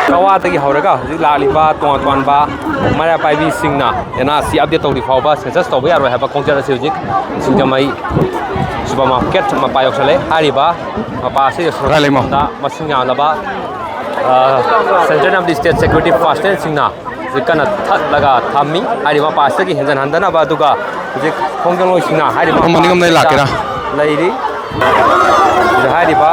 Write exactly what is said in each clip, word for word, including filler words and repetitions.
ꯀꯋꯥꯗꯒꯤ ꯍꯧꯔꯒ ꯍꯧꯖꯤꯛ ꯂꯥꯛꯂꯤꯕ ꯇꯣꯉꯥꯟ ꯇꯣꯉꯥꯟꯕ ꯃꯩꯔꯥ ꯄꯥꯏꯕꯤꯁꯤꯡꯅ ꯑꯦꯟ ꯑꯥꯔ ꯁꯤ ꯑꯞꯗꯦꯠ ꯇꯧꯗ꯭ꯔꯤ ꯐꯥꯎꯕ ꯁꯦꯟꯁꯁ ꯇꯧꯕ ꯌꯥꯔꯣꯏ ꯍꯥꯏꯕ ꯈꯣꯡꯆꯠ ꯑꯁꯤ ꯍꯧꯖꯤꯛ ꯁꯤꯡꯖꯃꯩ ꯁꯨꯄꯔ ꯃꯥꯔꯀꯦꯠ ꯃꯄꯥ ꯌꯧꯁꯜꯂꯦ꯫ ꯍꯥꯏꯔꯤꯕ ꯃꯄꯥ ꯑꯁꯤ ꯌꯧꯁꯜꯂꯛꯄꯗ ꯃꯁꯤꯡ ꯌꯥꯝꯂꯕ, ꯑ, ꯁꯦꯟꯇ꯭ꯔꯦꯜ ꯑꯃꯗꯤ ꯁ꯭ꯇꯦꯠ ꯁꯦꯀ꯭ꯌꯨꯔꯤꯇꯤ ꯄꯥꯔꯁꯅꯦꯜꯁꯤꯡꯅ ꯍꯧꯖꯤꯛ ꯀꯟꯅ ꯊꯠꯂꯒ ꯊꯝꯃꯤ꯫ ꯍꯥꯏꯔꯤꯕ ꯃꯄꯥ ꯑꯁꯤꯗꯒꯤ ꯍꯦꯟꯖꯟꯍꯟꯗꯅꯕ, ꯑꯗꯨꯒ ꯍꯧꯖꯤꯛ ꯈꯣꯡꯖꯪꯂꯣꯏꯁꯤꯡꯅ ꯍꯥꯏꯔꯤꯕ ꯃꯐꯝ ꯃꯅꯤꯡꯂꯣꯝꯗꯒꯤ ꯂꯥꯛꯀꯦꯔꯥ? ꯂꯩꯔꯤ꯫ ꯁꯤꯗ ꯍꯥꯏꯔꯤꯕ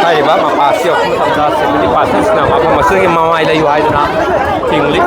ꯍꯥꯏꯔꯤꯕ ꯃꯄꯥ ꯑꯁꯤ ꯌꯧꯔꯛꯄ ꯃꯇꯝꯗ ꯁꯦꯀ꯭ꯌꯨꯔꯤꯇꯤ ꯄꯥꯔꯁꯟꯁꯤꯡꯅ ꯃꯐꯝ ꯑꯁꯤꯗꯒꯤ ꯃꯃꯥꯏ ꯂꯩꯌꯨ ꯍꯥꯏꯗꯨꯅ ꯊꯤꯡꯂꯤ꯫